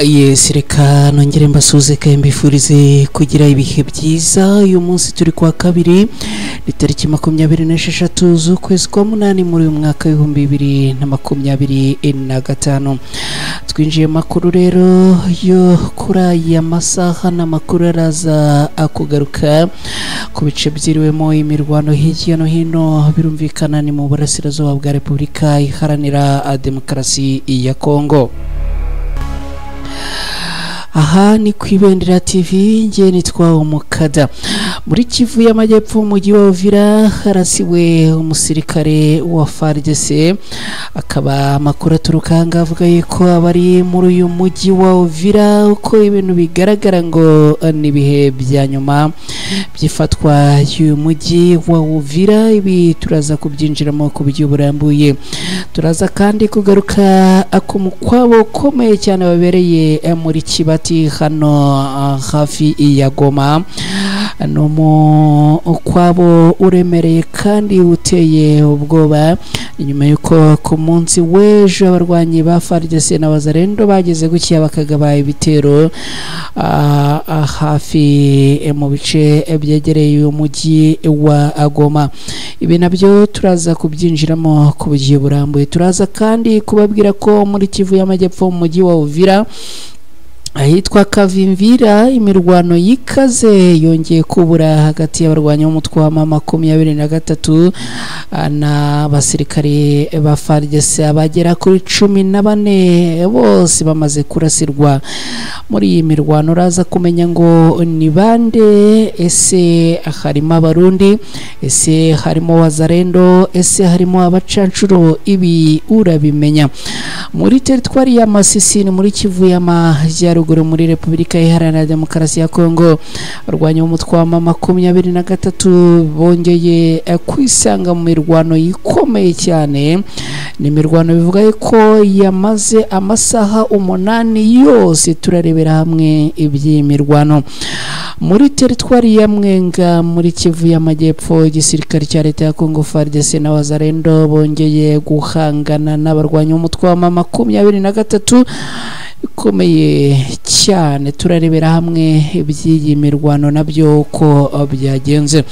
Yes, reka nongere mbasuze kandi mbifurize kugira ibihe byiza. Uyu munsi turi kwa kabiri, ni tariki 26 z'ukwezi kwa munani muri uyu mwaka 2025. Twinjiye makuru rero yo kuri aya masaha, n'amakuru araza akugaruka ku bice byiriwemo imirwano hirya no hino, birumvikana ni mu burasirazuba bwa Repubulika Iharanira Demokarasi ya Kongo. Aha ni ku Ibendera TV, nge nitwa Umukada. Muri Kivu y'Amajyepfo, umujyi wa Uvira harasiwe umusirikare wa FARDC. Akaba amakuru aturuka avuga yuko abari muri uyu mujyi wa Uvira, uko ibintu bigaragara ngo ni ibihe bya nyuma by'ifatwa y'uyu mujyi wa Uvira. Ibi turaza kubyinjiramo ku buryo burambuye. Turaza kandi kugaruka ku mukwabo ukomeye cyane wabereye muri Kibati hano hafi ya Goma. Ni umukwabo uremereye kandi uteye ubwoba, nyuma y'uko ku munsi w'ejo abarwanyi ba FARDC na Wazalendo bageze gukiya bakagaba ibitero hafi mu bice byegereye umujyi wa Goma. Ibi nabyo turaza kubyinjiramo ku buryo burambuye. Turaza kandi kubabwira ko muri Kivu y'Amajyepfo mu mujyi wa Uvira ahitwa Kavimvira imirwano yikaze yongeye kubura hagati y'abarwanyi b'umutwe wa M23 n'abasirikare ba FARDC abagera kuri 14 bose bamaze kurasirwa muri iyi mirwano. Uraza kumenya ngo ni bande, ese harimo Abarundi, ese harimo Wazalendo, ese harimo abacancuro? Ibi urabimenya. Muri teritwari ya Masisi ni muri Kivu y'Amajyaruguru muri Repubulika Iharanira Demokarasi ya Kongo, abarwanyi b'umutwe wa M23 bongeye kwisanga mu mirwano ikomeye cyane. Ni imirwano bivuga ko yamaze amasaha 8 yose. Turarebera hamwe iby'iyi mirwano. Muri teritwari ya Mwenga muri Kivu y'Amajyepfo, igisirikare cya leta ya Kongo FARDC na Wazalendo bongeye guhangana n'abarwanyi b'umutwe wa M23 ikomeye cyane. Turarebera hamwe iby'iyi mirwano nabyo uko byagenze.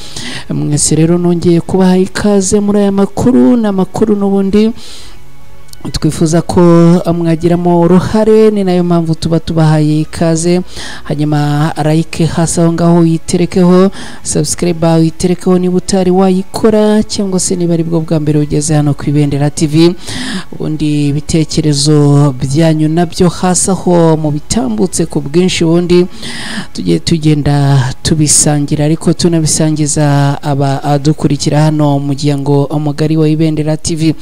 Mwese rero nongeye kubaha ikaze muri aya makuru, n'amakuru n'ubundi twifuza ko mwagiramo uruhare, ni nayo mpamvu tuba tubahaye ikaze. Hanyuma like hasi aho ngaho uyiterekeho, subscribe uyiterekeho niba utari wayikora, cyangwa se niba ari bwo bwa mbere ugeze hano ku Ibendera TV. Ubundi ibitekerezo byanyu nabyo hasi aho mu bitambutse ku bwinshi, ubundi tugiye tugenda tubisangira, ariko tunabisangiza abadukurikira hano mu muryango mugari wa Ibendera TV.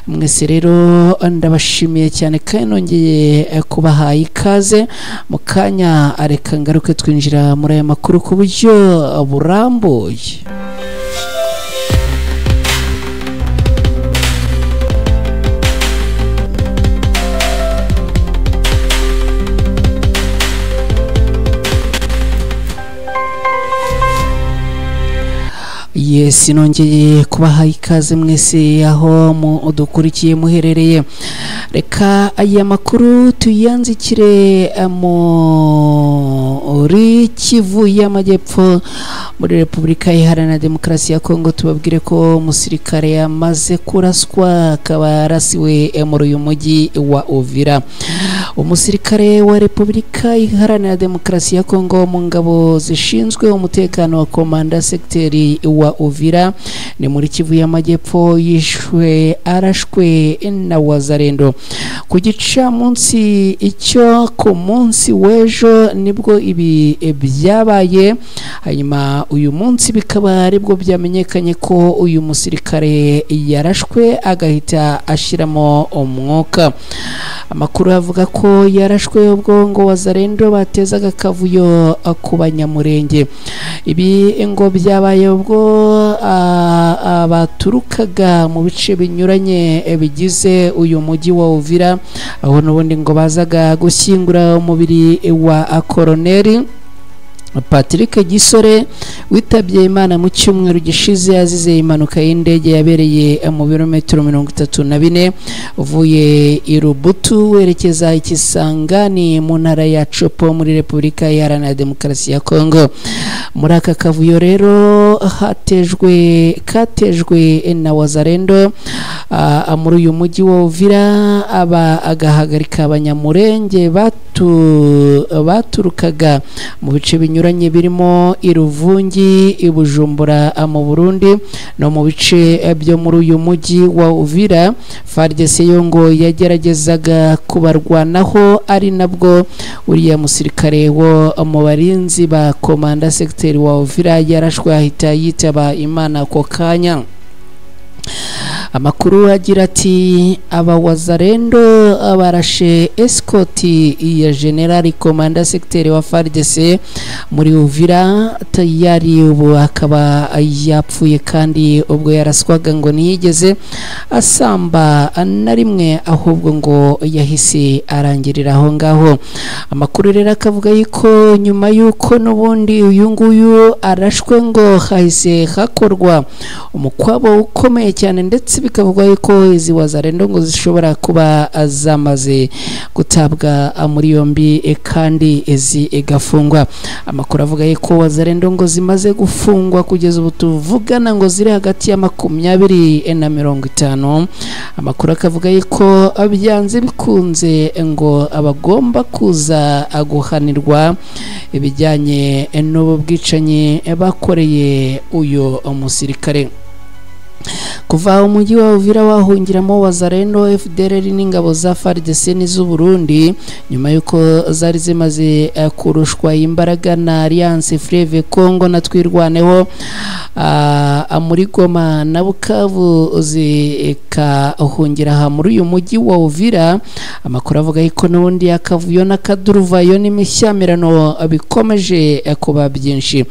Mwese rero ndabashimiye cyane kandi nongeye kubaha ikaze. Mu kanya areka ngaruke twinjira muri aya makuru ku buryo burambuye. Yes, nongeye kubaha ikaze mwese aho mudukurikiye muherereye. Reka aya makuru tuyanzikire muri Kivu y'Amajyepfo muri Repubulika Iharanira Demokarasi ya Kongo. Tubabwire ko umusirikare yamaze kuraswa, akaba yarasiwe muri uyu mujyi wa Uvira. Umusirikare wa Repubulika Iharanira Demokarasi ya Kongo mu ngabo zishinzwe umutekano wa komanda sekiteri wa Uvira ni muri Kivu y'Amajyepfo yishwe arashwe na Wazalendo ku gicamunsi icyo ku munsi w'ejo nibwo ibi byabaye. Hanyuma uyu munsi bikaba aribwo byamenyekanye ko uyu musirikare yarashwe agahita ashiramo umwuka. Amakuru avuga ko yarashwe ubwo ngo Wazalendo batezaga akavuyo ku Banyamurenge. Ibi ngo byabaye ubwo abaturukaga mu bice binyuranye bigize uyu mujyi wa Uvira, aho n'ubundi ngo bazaga gushyingura umubiri wa koroneri. Patrick Gisore witabye Imana mu cyumweru gishize azize impanuka y'indege yabereye mu birometero 34 uvuye i Rubutu werekeza i Kisangani mu ntara ya Chopo muri Repubulika Iharanira Demokarasi ya Kongo. Muri aka kavuyo rero katejwe na Wazalendo muri uyu mujyi wa Uvira, aba agahagarika abanyamurenge baturukaga mu bice binyuranye birimo Iruvungi, Ibujumbura mu Burundi no mu bice byo muri uyu mujyi wa Uvira. FARDC yo ngo yageragezaga kubarwanaho, ari nabwo uriya musirikare wo mu barinzi ba komanda secteur wa Uvira yarashwe ahita yitaba Imana ako kanya. Amakuru agira ati aba Wazalendo barashe escort ya General Komanda secteur wa FARDC muri Uvira, tayari ubu akaba yapfuye, kandi ubwo yaraswaga ngo ntiyigeze asamba na rimwe, ahubwo ngo yahise arangirira aho ngaho. Amakuru rero akavuga yuko nyuma yuko n'ubundi uyu nguyu arashwe ngo hahise hakorwa umukwabo ukomeye cyane, ndetse bikavugwa yuko izi Wazalendo ngo zishobora kuba zamaze gutabwa muri yombi kandi izi igafungwa. Amakuru avuga yuko Wazalendo ngo zimaze gufungwa kugeza ubu tuvugana ngo ziri hagati ya 20 na 50. Amakuru akavuga yuko byanze bikunze ngo abagomba kuza guhanirwa ibijyanye n'ubu bwicanyi bakoreye uyu musirikare. Kuva umujyi wa Uvira wahungiramo Wazalendo, FDLR n'ingabo za FARDC n'iz'u Burundi nyuma yuko zari zimaze kurushwa imbaraga na Alliance Fleuve Congo na Twirwaneho muri Goma na Bukavu zikahungira aha muri uyu mujyi wa Uvira. Amakuru avuga yuko n'ubundi akavuyo n'akaduruvayo n'imishyamirano bikomeje kuba byinshi.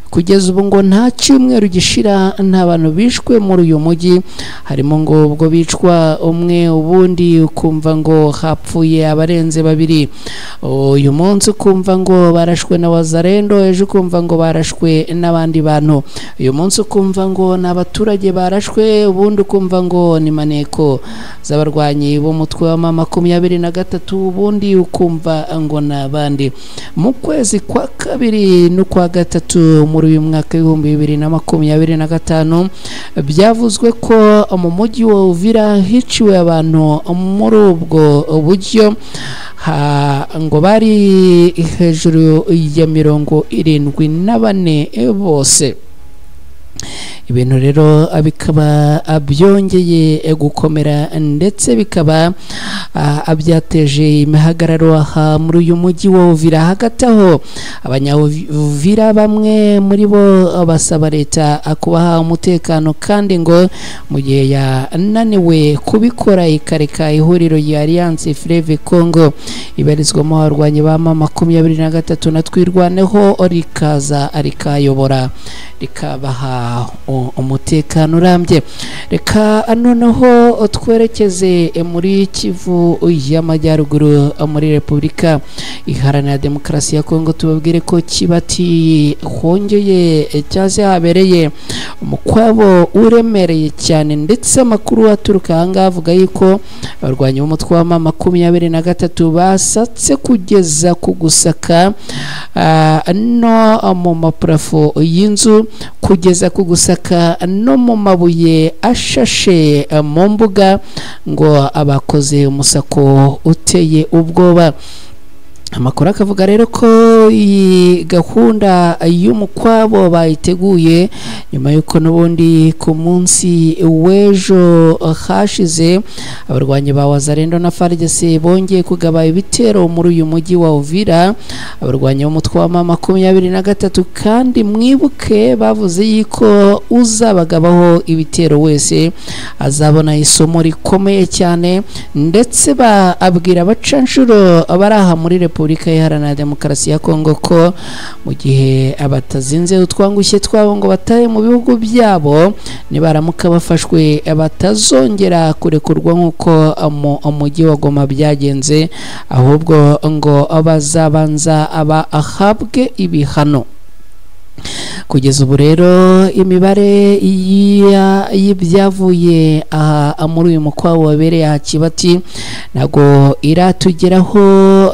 Kugeza ubu ngo nta cyumweru gishira nta bantu bishwe muri uyu mujyi, harimo ngo ubwo bicwa umwe, ubundi ukumva ngo hapfuye abarenze babiri, uyu munsi ukumva ngo barashwe na Wazalendo, ejo ukumva ngo barashwe n'abandi bantu, uyu munsi ukumva ngo ni abaturage barashwe, ubundi ukumva ngo ni maneko z'abarwanyi b'umutwe wa M23, ubundi ukumva ngo ni abandi. Mu kwezi kwa kabiri n'ukwa gatatu muri uyu mwaka 2025 byavuzwe ko mu mujyi wa Uvira hiciwe abantu muri ubwo buryo ngo bari hejuru ya 74 bose. Ibintu rero bikaba byongeye gukomera ndetse bikaba byateje imihagararo aha muri uyu mujyi wa Uvira. Hagati aho abanyavira bamwe muri bo basaba leta kubaha umutekano, kandi ngo mu gihe yananiwe kubikora ikareka ihuriro ya Alliance Fleuve Congo ibarizwamo abarwanyi ba M23 na Twirwaneho rikaza rikayobora rikabaha umutekano urambye. Reka noneho twerekeze muri Kivu y'Amajyaruguru muri Repubulika Iharanira Demokarasi ya Kongo, tubabwire ko Kibati hongeye cyase habereye umukwabo uremereye cyane, ndetse amakuru aturuka ahangaha avuga yuko abarwanyi b'umutwe wa M23 basatse kugeza ku gusaka no mu maparafo y'inzu, kugeza ku gusaka no mu mabuye ashashe mu mbuga, ngo abakoze umusako uteye ubwoba. Amakuru akavuga rero ko iyi gahunda y'umukwabo bayiteguye nyuma yuko n'ubundi ku munsi w'ejo hashize abarwanyi ba Wazalendo na FARDC bongeye kugaba ibitero muri uyu mujyi wa Uvira. Abarwanyi b'umutwe wa M23 kandi mwibuke bavuze yuko uzabagabaho ibitero wese azabona isomo rikomeye cyane, ndetse baabwira abacanshuro bari aha muri Repubulika Iharanira Demokarasi ya Kongo ko mu gihe abatazinze utwangushye twabo ngo batahe mu bihugu byabo, nibaramuka bafashwe batazongera kurekurwa nk'uko mu mujyi wa Goma byagenze, ahubwo ngo bazabanza abahabwe ibihano. Kugeza ubu rero imibare y'ibyavuye aha muri uyu mukwabu wabereye aha Kibati ntago iratugeraho,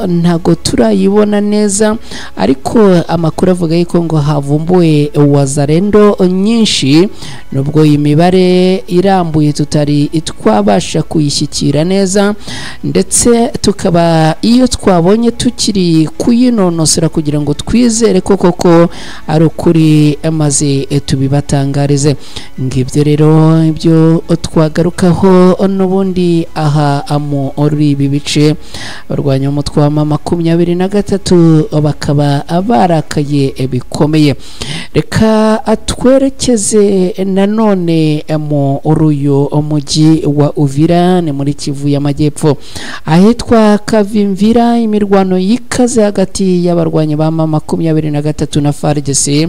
ntago turayibona neza, ariko amakuru avuga yuko ngo havumbuwe wazarendo nyinshi, nubwo iyi mibare irambuye tutari twabasha kuyishyikira neza, ndetse tukaba iyo twabonye tukiri kuyinonosora kugira ngo twizere ko koko ari ukuri, maze tubibatangarize. Ngibyo rero ibyo twagarukaho n'ubundi aha muri ibi bice. Barwanya umutwe wa 23 bakaba barakaye bikomeye. Reka atwerekeze nanone mu uyu mujyi wa Uvira, ni muri Kivu y'Amajyepfo, ahitwa Kavimvira. Imirwano yikaze hagati y'abarwanyi ba 23 na FARDC,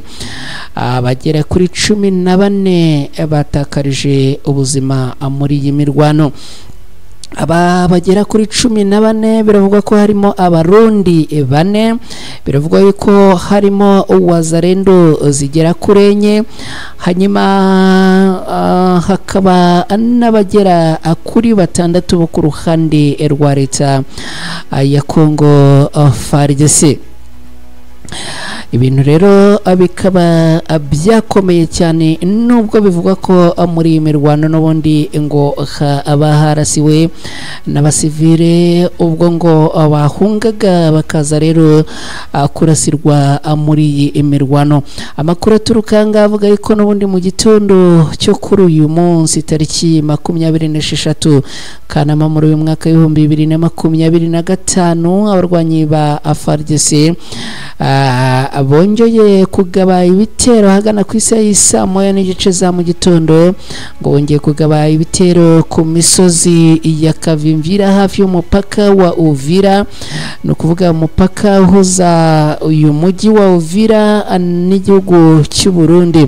abagera kuri 14 batakarije ubuzima muri iyi mirwano. Aba bagera kuri 14 biravugwa ko harimo Abarundi 4, biravugwa yuko harimo Wazarendo zigera kuri 4, hanyuma hakaba n'abagera kuri 6 bo ku ruhande rwa leta ya Kongo FARDC. Ibintu rero bikaba byakomeye cyane, nubwo bivugwa ko muri iyi mirwano n'ubundi ngo haba harasiwe n'abasivile, ubwo ngo bahungaga bakaza rero kurasirwa muri iyi mirwano. Amakuru aturuka ngaha avuga yuko n'ubundi mu gitondo cyo kuri uyu munsi tariki 26 Kanama muri uyu mwaka 2025, abarwanyi ba FARDC bongeye kugaba ibitero hagana ku isaha y'isa 1:30 za mu gitondo, ngo bongeye kugaba ibitero ku misozi ya Kavimvira hafi y'umupaka wa Uvira, ni ukuvuga umupaka uhuza uyu mujyi wa Uvira n'igihugu cy'u Burundi.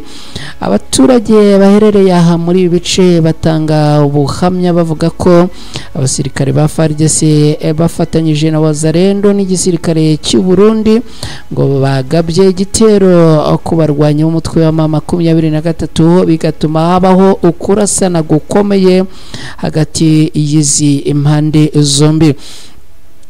Abaturage baherereye aha muri ibi bice batanga ubuhamya bavuga ko abasirikare ba FARDC bafatanyije na Wazarendo n'igisirikare cy'u Burundi ngo bagabye igitero ku barwanyi b'umutwe wa 23, bigatuma habaho ukurasana gukomeye hagati y'izi impande zombi.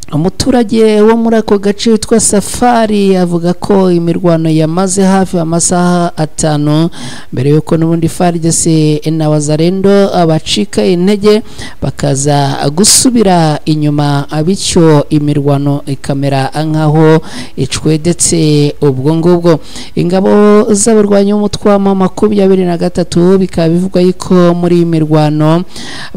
Umuturage wo muri ako gace witwa Safari avuga ko imirwano yamaze hafi amasaha 5 mbere yuko n'ubundi FARDC na Wazarendo abacika intege bakaza gusubira inyuma, bityo imirwano ikamera nkaho icwedetse. Ubwo ngubwo ingabo z'abarwanyi b'umutwe wa 23 bikaba bivugwa yuko muri iyi mirwano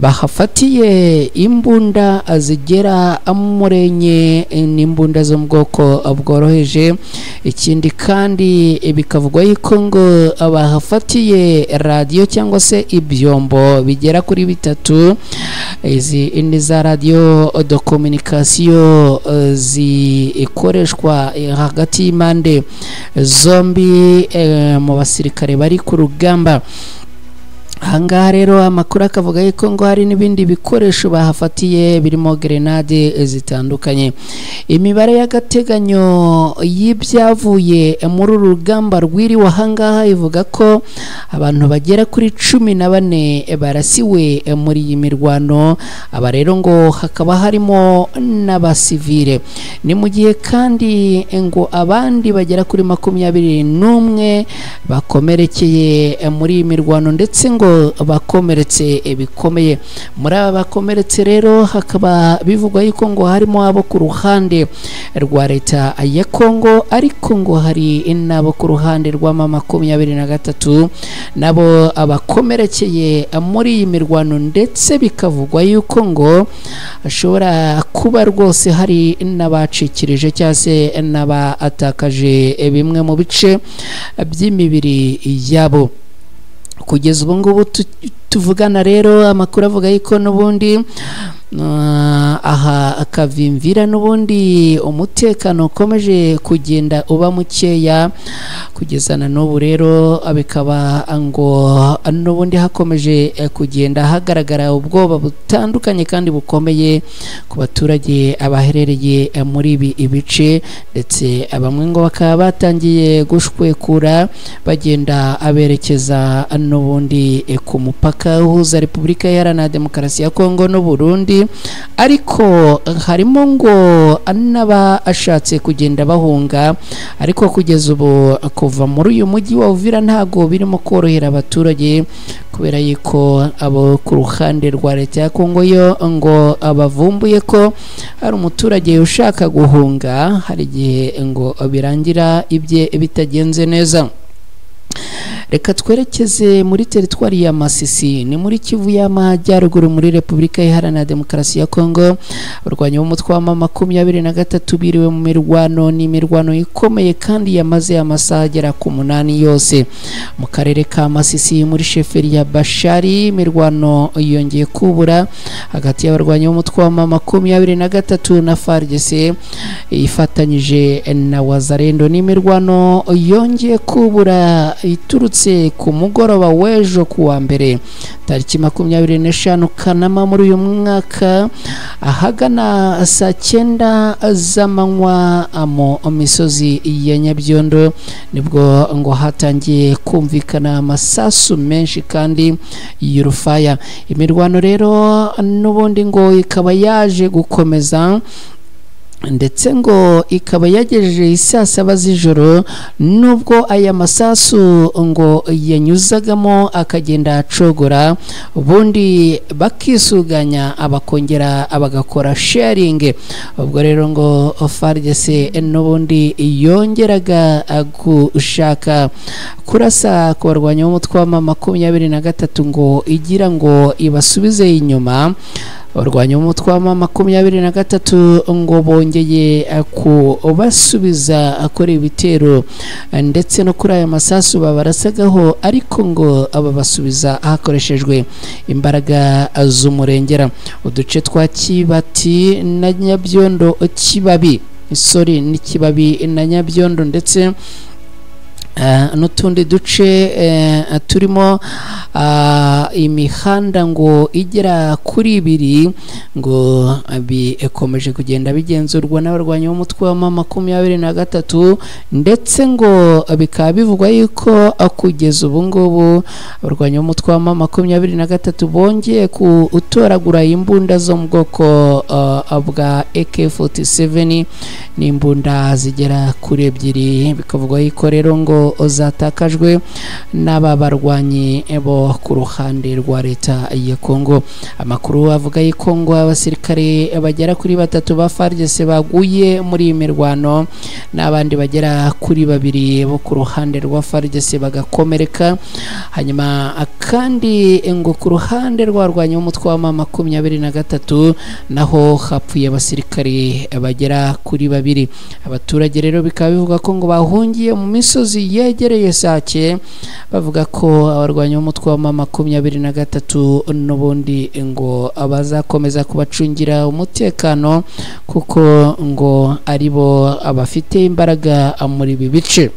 bahafatiye imbunda zigera muri 4, n'imbunda zo mu bwoko bworoheje. Ikindi kandi bikavugwa yuko ngo bahafatiye radio cyangwa se ibyombo bigera kuri 3. Izi ni za radio de communication zikoreshwa hagati y'impande zombi mu basirikare bari ku rugamba. Ahangaha rero amakuru akavuga yuko ngo hari n'ibindi bikoresho bahafatiye birimo grenade zitandukanye. Imibare y'agateganyo y'ibyavuye muri uru rugamba rwiriwe ahangaha ivuga ko abantu bagera kuri 14 barasiwe muri iyi mirwano, aba rero ngo hakaba harimo n'abasivile. Ni mu gihe kandi ngo abandi bagera kuri 21 bakomerekeye muri iyi mirwano, ndetse ngo bakomeretse bikomeye. Muri aba bakomeretse rero hakaba bivugwa yuko ngo harimo abo ku ruhande rwa leta ya Kongo, ariko ngo hari n'abo ku ruhande rwa 23 nabo abakomerekeye muri iyi mirwano, ndetse bikavugwa yuko ngo ashobora kuba rwose hari n'abacikirije cyangwa se n'abatakaje bimwe mu bice by'imibiri yabo. Kugeza ubu ngubu tuvugana rero amakuru avuga yuko n'ubundi Aha akavimvira n'ubundi umutekano ukomeje kugenda uba mukeya kugeza na n'ubu. Rero bikaba ngo n'ubundi hakomeje kugenda hagaragara ubwoba butandukanye kandi bukomeye ku baturage abaherereye muri ibi ibice, ndetse bamwe ngo bakaba batangiye gushwekura bagenda aberekeza n'ubundi ku mupaka uhuza Repubulika Iharanira Demokarasi ya Kongo n'u Burundi. Ariko harimo ngo n'abashatse kugenda bahunga, ariko kugeza ubu kuva muri uyu mujyi wa Uvira ntago birimo korohera abaturage, kubera yuko abo ku ruhande rwa leta ya Kongo yo ngo abavumbuye ko hari umuturage ushaka guhunga, hari igihe ngo birangira ibye bitagenze neza. Reka twerekeze muri teritwari ya Masisi, ni muri Kivu y'Amajyaruguru muri Repubulika Iharanira Demokarasi ya Kongo. Abarwanyi b'umutwe wa M23 biriwe mu mirwano, ni imirwano ikomeye kandi yamaze amasaha agera ku 8 yose mu karere ka Masisi muri sheferi ya Bashari. Imirwano yongeye kubura hagati y'abarwanyi b'umutwe wa M23 na FARDC ifatanyije na Wazalendo. Ni imirwano yongeye kubura iturutse ku mugoroba w'ejo kuwa mbere tariki 25 Kanama muri uyu mwaka ahagana saa 9 z'amanywa mu misozi ya Nyabyondo, nibwo ngo hatangiye kumvikana amasasu menshi kandi y'urufaya. Imirwano rero n'ubundi ngo ikaba yaje gukomeza, ndetse ngo ikaba yagejeje isaa 7 z'ijoro, nubwo aya masasu ngo yanyuzagamo akagenda acogora, ubundi bakisuganya abakongera abagakora sharing. Ubwo rero ngo FARDC n'ubundi yongeraga gushaka kurasa ku barwanyi b'umutwe wa M23 ngo igira ngo ibasubize inyuma. Abarwanyi b'umutwe wa M23 ngo bongeye kubasubiza akora ibitero ndetse no kuri aya masasu babarasagaho, ariko ngo ababasubiza hakoreshejwe imbaraga z'umurengera. Uduce twa Kibati na Nyabyondo, Kibabi sorry ni Kibabi na Nyabyondo, ndetse n'utundi duce turimo imihanda ngo igera kuri 2 ngo bikomeje kugenda bigenzurwa n'abarwanyi b'umutwe wa M23, ndetse ngo bikaba bivugwa yuko kugeza ubu ngubu abarwanyi b'umutwe wa M23 bongeye gutoragura imbunda zo mu bwoko bwa AK47 n'imbunda zigera kuri 2, bikavugwa yuko rero ngo zatakajwe n'aba barwanyi bo ku ruhande rwa leta ya Kongo. Amakuru avuga yuko ngo abasirikare bagera kuri 3 ba FARDC baguye muri iyi mirwano, n'abandi bagera kuri 2 bo ku ruhande rwa FARDC bagakomereka. Hanyuma kandi ngo ku ruhande rw'abarwanyi b'umutwe wa M23 naho hapfuye abasirikare bagera kuri 2. Abaturage rero bikaba bivuga ko ngo bahungiye mu misozi yegereye Sake, bavuga ko abarwanyi b'umutwe wa M23 n'ubundi ngo abazakomeza kubacungira umutekano kuko ngo aribo abafite imbaraga muri ibi bice.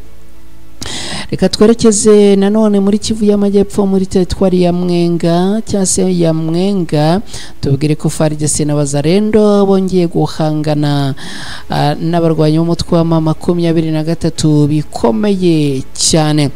Reka twerekeze nanone muri Kivu y'Amajyepfo muri teritwari ya Mwenga cyangwa se ya Mwenga, tubwire ko FARDC na Wazalendo bongeye guhangana n'abarwanyi b'umutwe wa M23 bikomeye cyane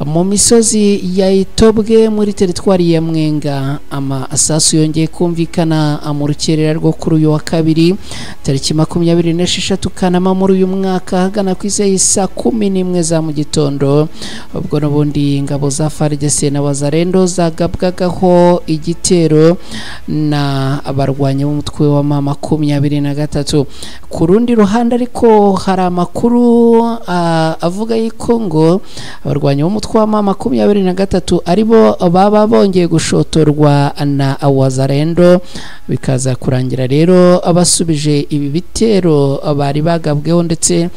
mu misozi ya Itobwe muri teritwari ya Mwenga. Amasasu yongeye kumvikana mu rukerera rwo kuri uyu wa kabiri tariki 26 Kanama muri uyu mwaka ahagana ku isaha 11 za mu gitondo, ubwo n'ubundi ingabo za FARDC na Wazalendo zagabwagaho igitero na abarwanyi b'umutwe wa M23. Ku rundi ruhande ariko hari amakuru avuga yuko ngo abarwanyi b'umutwe wa M23 aribo baba bongeye gushotorwa na Wazalendo, bikaza kurangira rero abasubije ibi bitero bari bagabweho, ndetse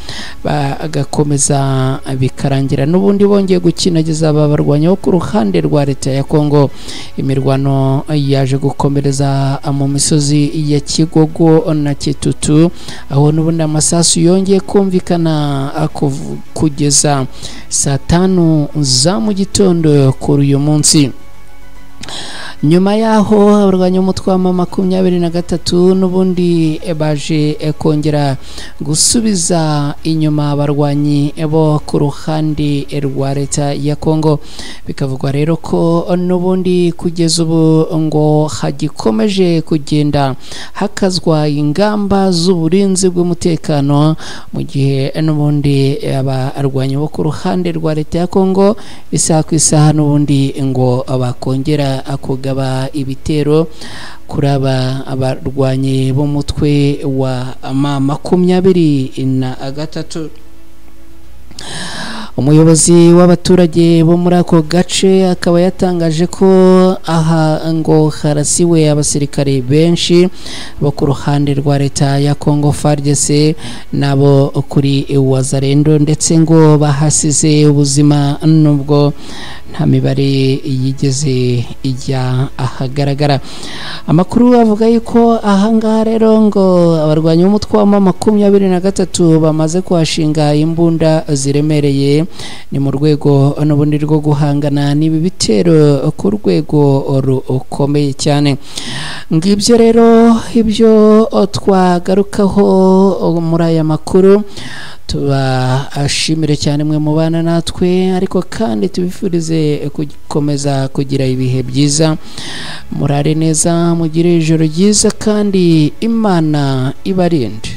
bagakomeza bikarangira n'ubundi bongeye gukinagiza aba barwanyi bo ku ruhande rwa leta ya Kongo. Imirwano yaje gukomereza mu misozi ya Kigogo na Kitutu, aho n'ubundi amasasu yongeye kumvikana kugeza saa 5 za mu gitondo kuri uyu munsi. Nyuma yaho abarwanya umutwe wa 23 n'ubundi baje kongera gusubiza inyuma abarwanyi bo ku ruhande rwa leta ya Kongo. Bikavugwa rero ko n'ubundi kugeza ubu ngo hagikomeje kugenda hakazwa ingamba z'uburinzi bw'umutekano, mu gihe n'ubundi abarwanyi bo ku ruhande rwa leta ya Kongo isaha ku isaha n'ubundi ngo bakongera kugaba ibitero kuri aba abarwanyi b'umutwe wa M23. Umuyobozi w'abaturage bo muri ako gace akaba yatangaje ko aha ngo harasiwe abasirikare benshi bo ku ruhande rwa leta ya Congo FARDC nabo kuri Wazalendo, ndetse ngo bahasize ubuzima nubwo nta mibare yigeze ijya ahagaragara. Amakuru avuga yuko ahangaha rero ngo abarwanyi b'umutwe wa M23 bamaze kuhashinga imbunda ziremereye, ni mu rwego n'ubundi rwo guhangana n'ibi bitero ku rwego rukomeye cyane. Ngibyo rero ibyo twagarukaho muri aya makuru. Tubashimire cyane mwe mubana natwe, ariko kandi tubifurize gukomeza kugira ibihe byiza, murare neza, mugire ijoro ryiza kandi Imana ibarinde.